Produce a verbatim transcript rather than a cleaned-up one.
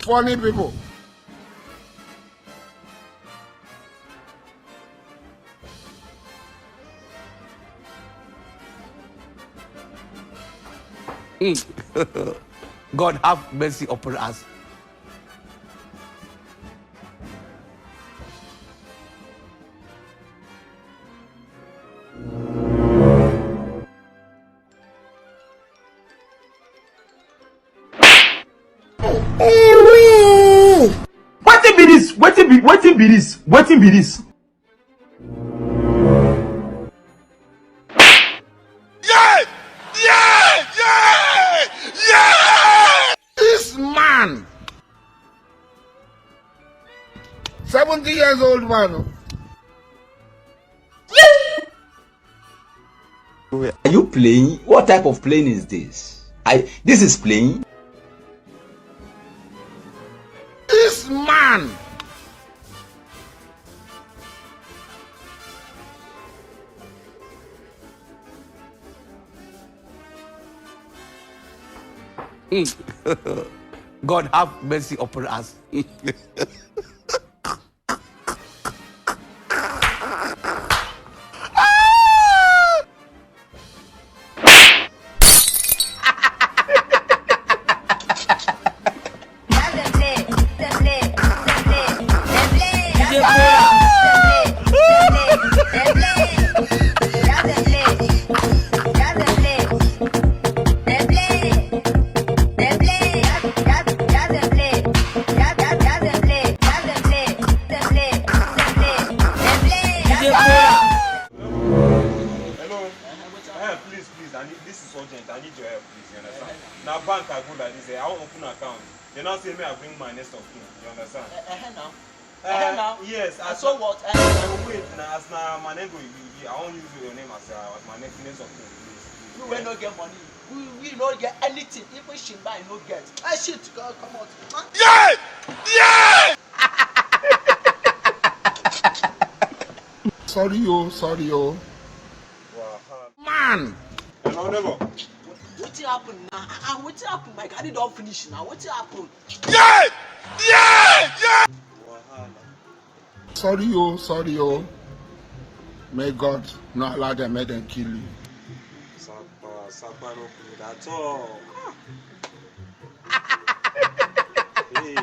Funny people. God have mercy upon us. Wetin be this? Wetin be wetin be this? Wetin be this? Yeah! Yeah! Yeah! Yeah! This man, seventy years old man. Are you playing? What type of playing is this? I this is playing. This man. God have mercy upon us. Hello. Eh, please, please, I need, this is urgent. I need your help, please. You understand? Now bank I go like this. Eh, I want open account. They now say me I bring my next of kin. You understand? Eh, eh, now. Uh, now. Yes. And as so what? Eh, I go wait now. As now my name go, you, you, I won't use your name as, uh, as my next next of kin. Please, please. You wey no get money. We, we no get anything. Even shimba, you no get. Eh, shit, come, come out. Man. Yeah! Yeah! Sorry, yo, sorry, yo. Wahala. Man! Hello, neighbor. Wetin happen now? Ah, ah, wetin happen? My garri don finish now. Wetin happen? Yeah! Yeah! Yeah! Wahala. Sorry, yo, sorry, yo. May God not allow them, make them kill you. Sapa, Sapa no good at all. Ah. Hey.